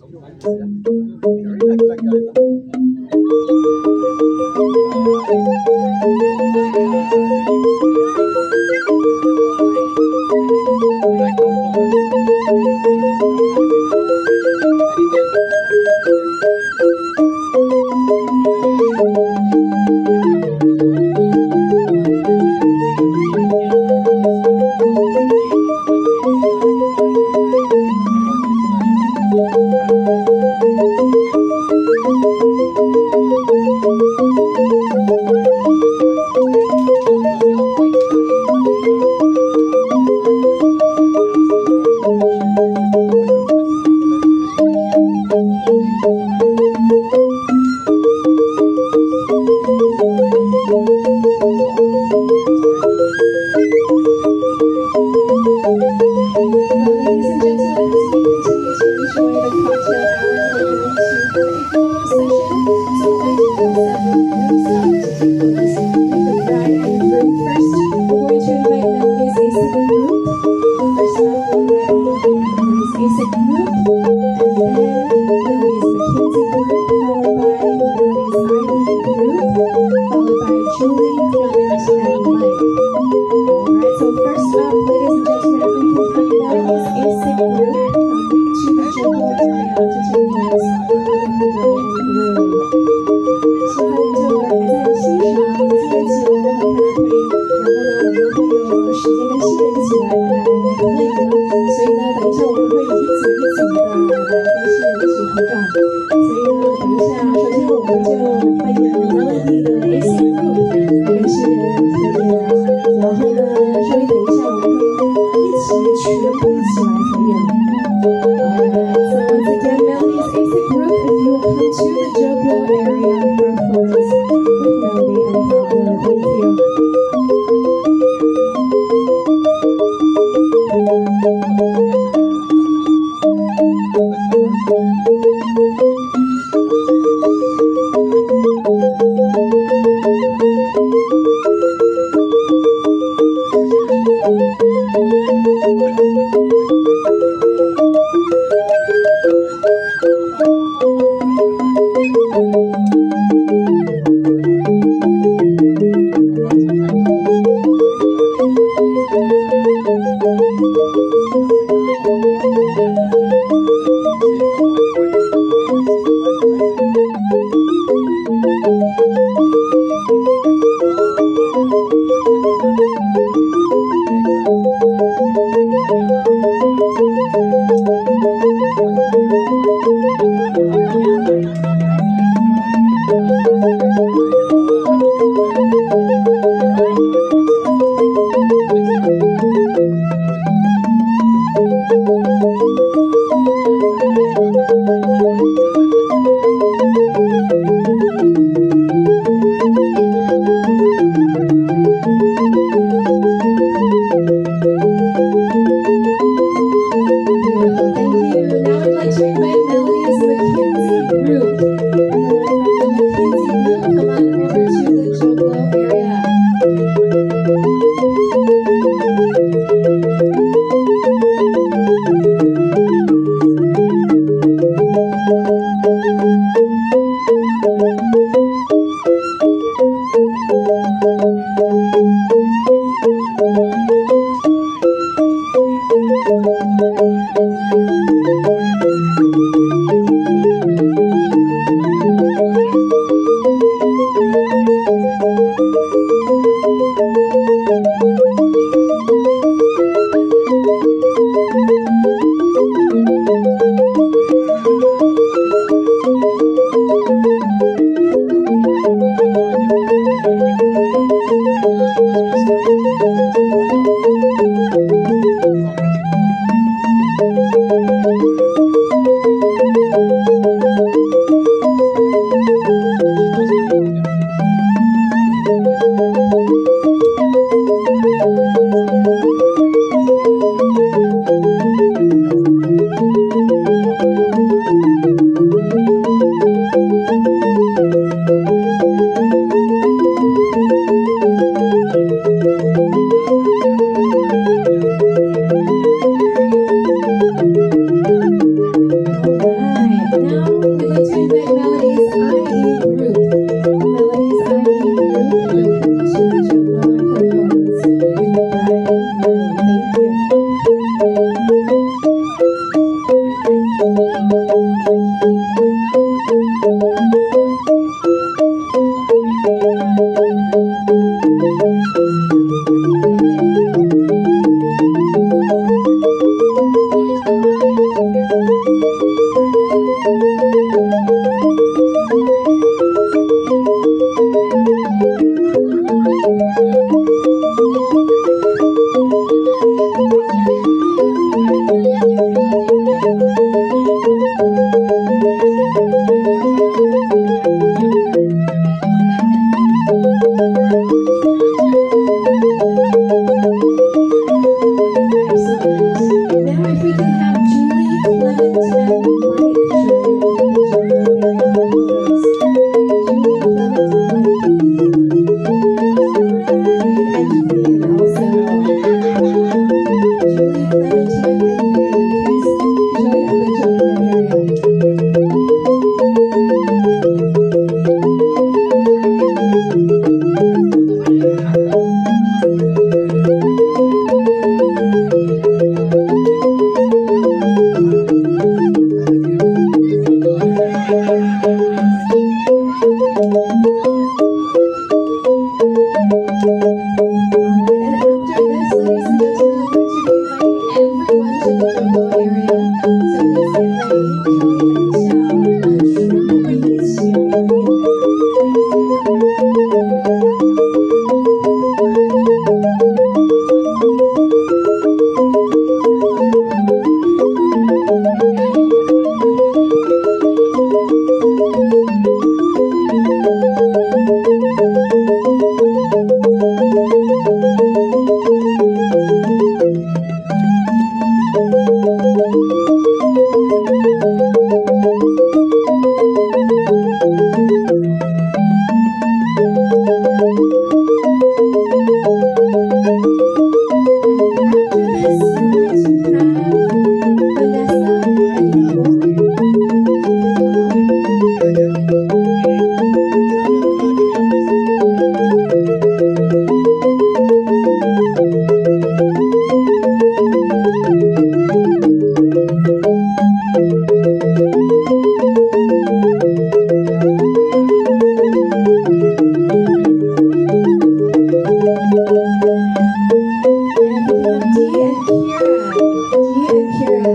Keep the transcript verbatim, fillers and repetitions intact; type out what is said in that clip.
Ladies and gentlemen, as we continue to enjoy the cocktail hour, we're going to have a photo session. So we're going to have several groups, um, to take photos with the bride and groom. First, we're going to invite Melody's ASIC group. First up, we'll invite Melody's ASIC group, and then Melody's McKinsey group, followed by Melody's I E group, followed by Julie, Clement, and Mike. Alright, so first up, ladies and gentlemen, if we can have Melody's ASIC group come to the JoCo area to take photos with the bride and groom. 现在就还在欣赏这个节目和咖啡，然后呢，我们会有时间跟新人一起来来来合影，所以呢，等一下我们会一组一组的来跟新人一起合照。所以呢，等一下，首先我们就欢迎 Melody 的 ASIC group 来跟新人合影，然后呢，稍微等一下我们会一起全部一起来合影。Alright, so once again, Melody's ASIC group, if you will come to the JoCo area for photos with Melody and Pablo. Thank you. Dee and Kira. Dee and Kira.